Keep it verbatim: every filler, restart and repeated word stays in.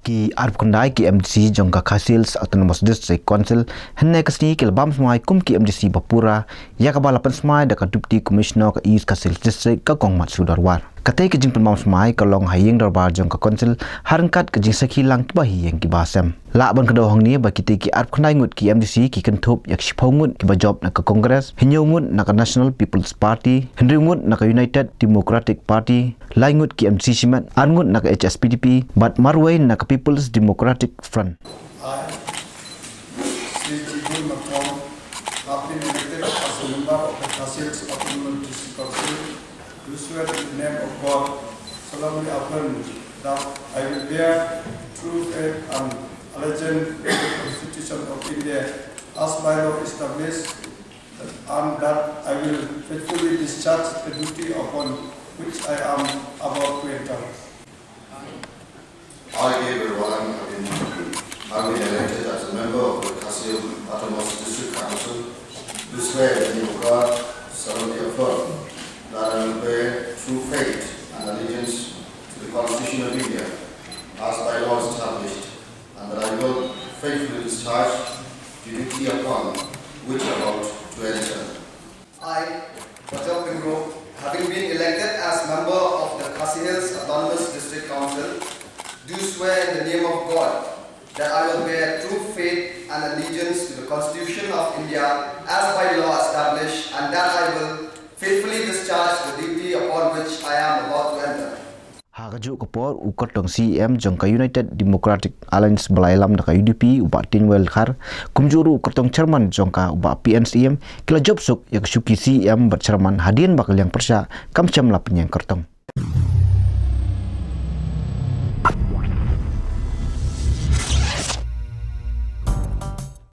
Ki arphew khyndai ki M D C jong ka Khasi Hills Autonomous District Council hynne ka sngi ki la bam smai kum ki M D C ba pura, ïa kaba la pynsmai da ka Deputy Commissioner ka East Khasi Hills District, ka Kong Matshu Dorwar. Katei ka jingpynbam smai ka long ha ïing dorbar jong ka Council, ha ryngkat ka jingsakhi lang kiba hi ïeng kiba sem. Lah ban kdew hangne ba kitei ki arphew khyndai ngut ki M D C ki kynthup ïa ka shiphew ngut kiba jop na ka Congress, hynñiew ngut na ka National People's Party, hynriew ngut na ka United Democratic Party, lai ngut ki M D C shimet, ar ngut na ka H S P D P, bad marwei na ka People's Democratic Front. I, Sri Jibun Nokrom, have been elected as a member of the Khasi Hills Autonomous District Council. Do swear in the name of God, solemnly affirm that I will bear true faith and allegiance to the Constitution of India as by law established, and that I will faithfully discharge the duty upon which I am about to enter. I, Gabriel Warren, have been, have been elected as a member of the Khasi Hills Autonomous District Council. Do swear in the name of God, solemnly affirm that I will bear true faith and allegiance to the Constitution of India as by law established, and that I will faithfully discharge the duty upon which I am about to enter. I, Bajrang Pingro, having been elected as member of the Khasi Hills Autonomous District Council, do swear in the name of God that I will bear true faith and allegiance to the Constitution of India as by law established, and that I will faithfully discharge the duty upon which I am about to enter. Ha kajuh ka por, u kyrtong C E M jong ka United Democratic Alliance ba la ïalam da ka U D P, u Bah Tynwell Khar, kumjuh ruh u kyrtong chairman jong ka, u Bah P N C M, ki la jop suk ïa ka shuki C E M bad chairman hadien ba ka liang pyrshah kam shym la pynïeng kyrtong.